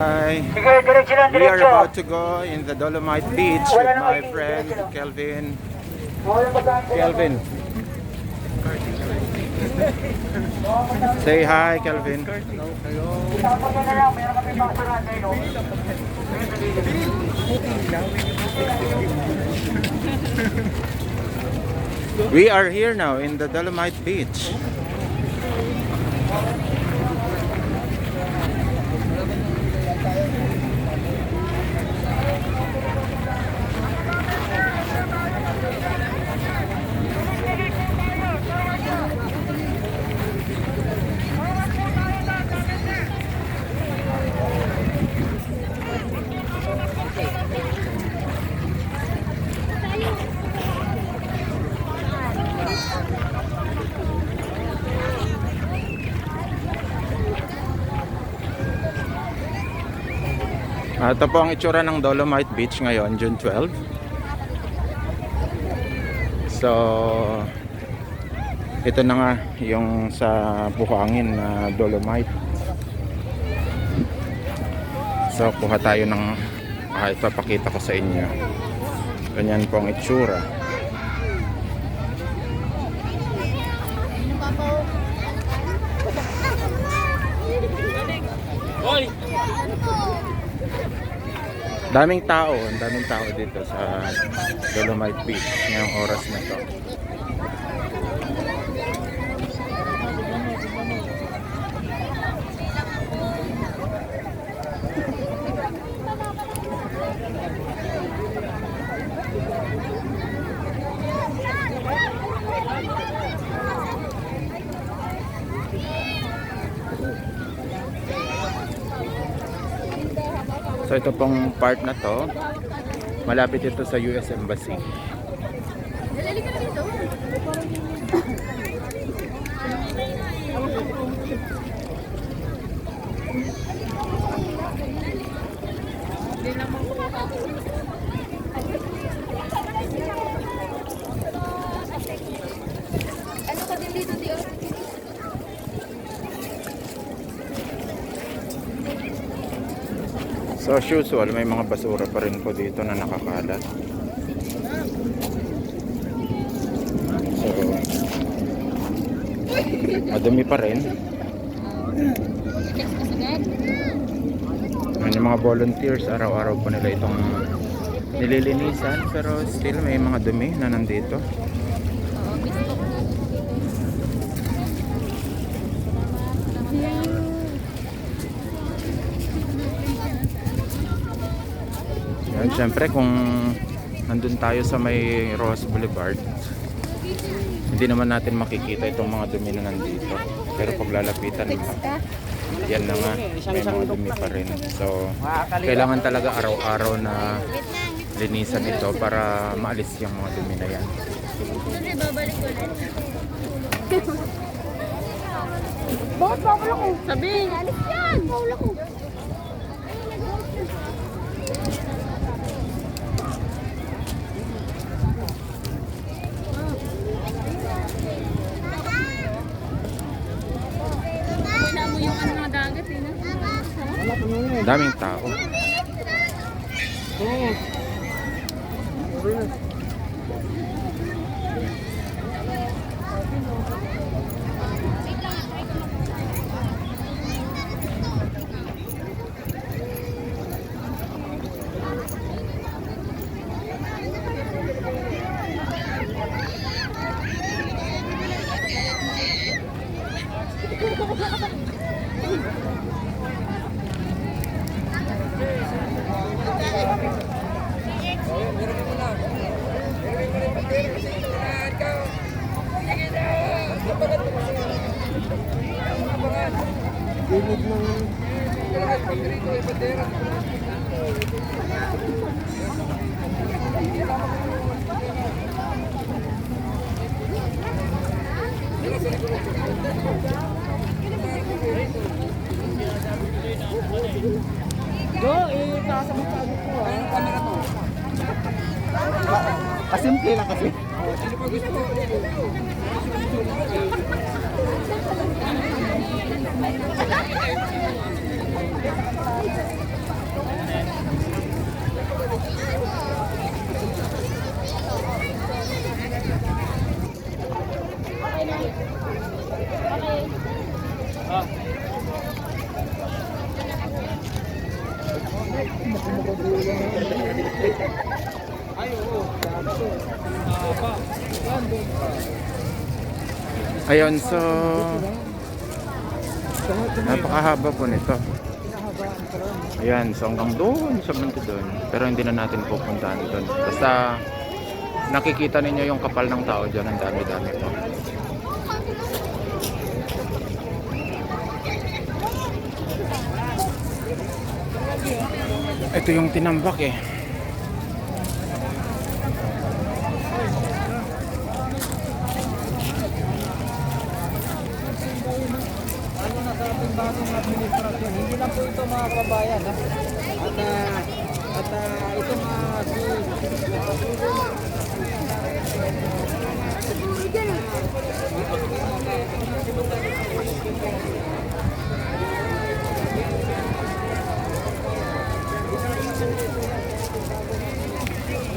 Hi. We are about to go in the Dolomite Beach with my friend Kelvin. Kelvin. Say hi, Kelvin. We are here now in the Dolomite Beach. Ito po ang itsura ng Dolomite Beach ngayon, June 12. So, ito na nga yung sa buhangin na Dolomite. So, kuha tayo ng ipapakita ko sa inyo. Ganyan po ang itsura. Daming tao dito sa Dolomite Beach ngayong oras na to. So ito pong part na to, malapit ito sa US Embassy. Dalali ka na dito. Hindi naman ko ano ka din dito, Dio? So as usual, may mga basura pa rin po dito na nakakalat. So madumi pa rin. Yung mga volunteers, araw-araw po nila itong nililinisan, pero still may mga dumi na nandito. Yan, syempre kung nandun tayo sa may Ross Boulevard, hindi naman natin makikita itong mga dumi na nandito. Pero pag lalapitan mo, yan na nga, may mga dumi pa rin. So, kailangan talaga araw-araw na linisan ito para maalis yung mga dumi na yan. Babalik ko ulit. Bakit bawal ako? Sabi, alis yan! Bawal ako. Daming tao. Go, ikasabot sa ano ko ha. Anong camera to? Kasimple lang kasi. Sino pa gusto mo? Ay, oo. Haba. Yan, doon pa. Ayun, so napakahaba po nito. Ayan, so hanggang doon sa banda doon. Pero hindi na natin pupuntahan doon. Basta nakikita ninyo yung kapal ng tao dyan. Ang dami-dami po. Ito yung tinambak eh. Lalo na sa ating bagong administrasyon. Hindi lang po ito mga kababayan. Ha? Itong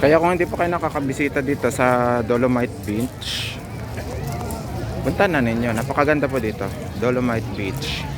Kaya kung hindi pa kayo nakakabisita dito sa Dolomite Beach, punta na ninyo. Napakaganda po dito. Dolomite Beach.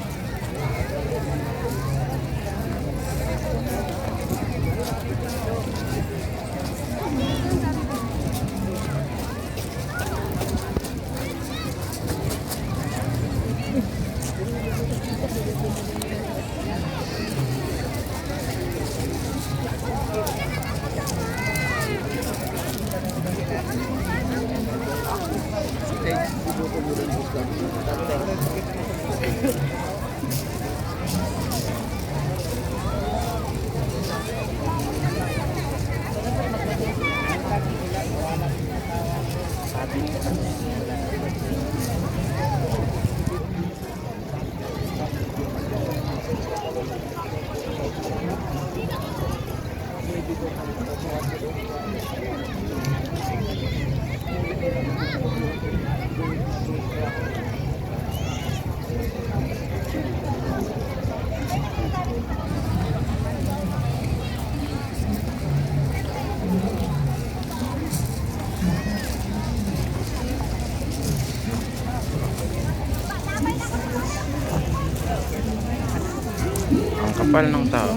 Ang kapal ng tao.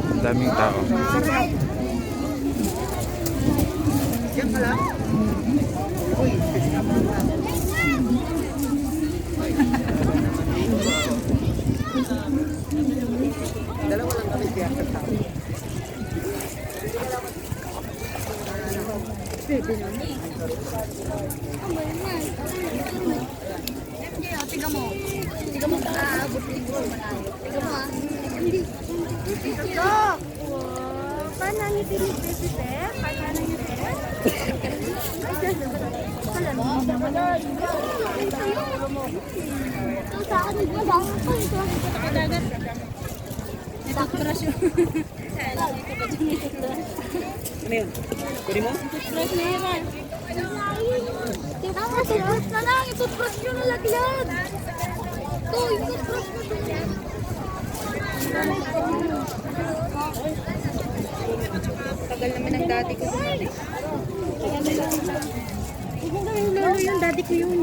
Ang daming tao. yan pala. Uy. Dalawa lang kami siya sa tao. Tiga mo. Tiga mo ka. Tiga mo ah. Hindi. Ito. Paano ang ipinipit? Paano ang ipinipit? Kalan mo. Sa akin, hindi ba? Dagat. Ito crush yun. Ano yun? Kunin mo? Toothbrush na yan. Toothbrush na lang. Toothbrush nyo na lagyan. Ito, yung toothbrush na lagyan. Tagal naman ang daddy ko. Huwag mo yung lolo yung daddy ko yun.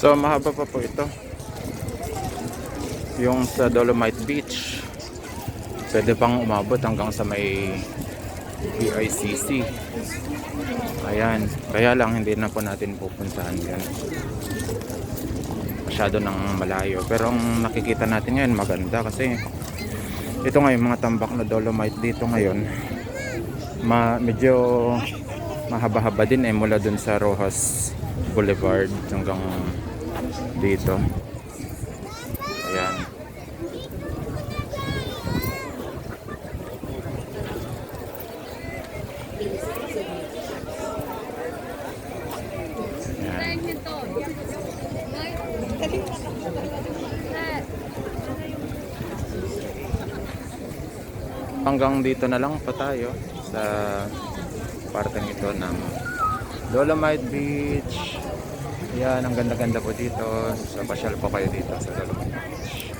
So mahaba pa po ito. Yung sa Dolomite Beach. Pwede pang umabot hanggang sa may BICC. Ayan. Kaya lang hindi na po natin pupuntahan yan. masyado ng malayo. Pero ang nakikita natin ngayon maganda kasi ito ngayon mga tambak na Dolomite dito ngayon medyo mahaba-haba din mula dun sa Rojas Boulevard hanggang dito. Ayan. Hanggang dito na lang pa tayo sa parteng ito ng Dolomite Beach. Yan, ang ganda-ganda po dito. So, pasyal po kayo dito sa Dolomite Beach.